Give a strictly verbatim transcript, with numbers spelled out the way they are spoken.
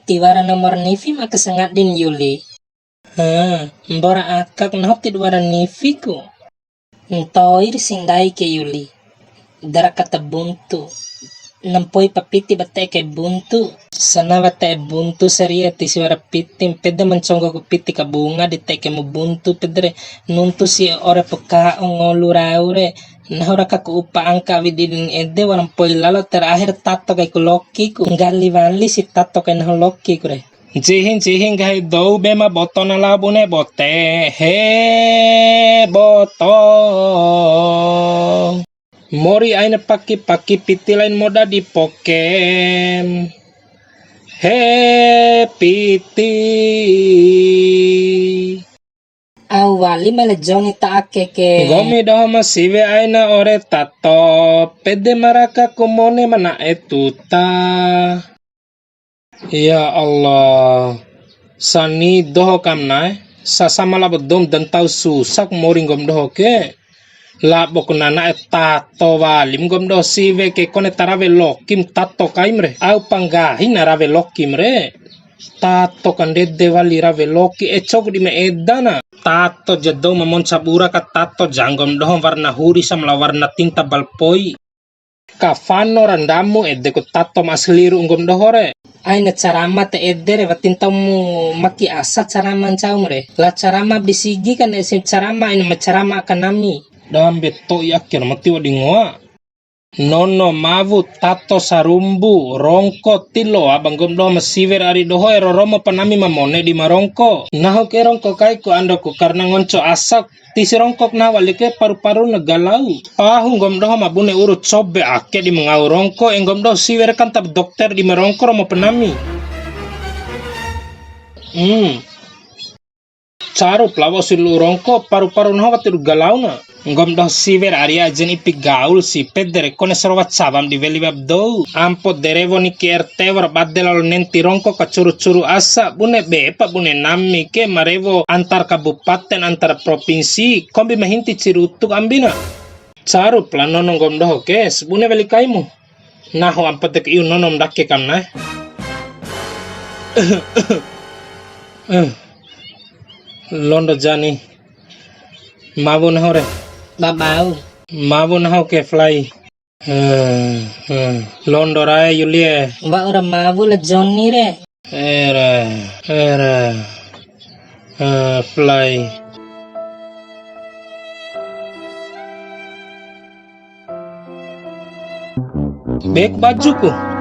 Tiwara nomor nifi ma aka sangadin Yuli. He, mbora akak nahu tiwara nifiku. Ntoir si ndai ke Yuli. Dara kata buntu. Nampoi pa piti ba te'e ke buntu. Sanawa te'e buntu saria tisi wara piti, pede ma nconggo ku piti ka bunga di te'e ke mu buntu pede re. Nuntu si ore peka'o ngolu rau re. Nahu raka ku upa angka awi didin ede wara mpoi lalo terakhir tato kai ku loki ku. Nggali wali si tato kai nahu loki ku re. Ncihi-ncihi nggahi dou be ma boto na lao bune bote, he boto. Mori aina paki-paki piti lain moda di poke. He piti. Au wali ma le Joni ta ake ke. Nggomi doho ma siwe aina ore tato, pede ma raka ku mone ma na'e tuta. Ya Allah, sani doho kam na'e, sasama labo dou ma da ntau susak mori nggom doho ke. Labo ku na na'e tato walim nggom doho siwe ke kone ta rawe lokim tato kaim re. Au pa nggahi na rawe lokim re. Tato kandede wali rawe loki, e cou di ma edana. Tato ja dou ma monca bura ka tato ja nggom doho warna huri sama la warna tinta balpoi. Kafano ra ndamu ede ku tato ma asli ru'u nggom doho re. Aina carama ta ede re, wati ntaumu maki asa carama ncaum re. La carama di sigi kan ese carama aina ma carama aka nami. Dambe to'i ake ra mati wa'u di ngoa. Nono mawu tato sarumbu, rongko tiloa ba nggom doho ma siwe ra ari doho e roromo pa nami ma mone di ma rongko. Nahu ke rongko kaiku ando ku karna ngonco asak, tisi rongkok nahu wali ke paru-paru na galau. Pahu nggom doho ma bune uru cobe ake di ma ngau rongko, e nggom doho siwe ra kan ta ba dokter di ma rongko romo pa nami. Hmm. Caru pa lao wa'u si lu'u rongko, paru-paru nahu wati ru galauna. Nggom doho siwe ra ari ajen ipi gaul si pede re kone sarowa cawam di weli wa'u ba dou. Ampo de rewo niki R T wa'ur bade lalo nenti rongko ka curu-curu asa, bune be pa bune nami ke ma rewo antar kabupaten, antar provinsi, kombi ma hinti cirutuk ambina. Caru pa lao nono nggom doho ke, sabune weli kaimu. Nahu ampo de ke iu nono ma ndake kam na'e. Eh, londo jani. Mawu nahu re. Babau. Mawu nahu ke fly. Eh, eh. Londo rae Yulie. Wa'ura mawu la Joni re. Ere, ere. Eh, fly. Bek bajuku.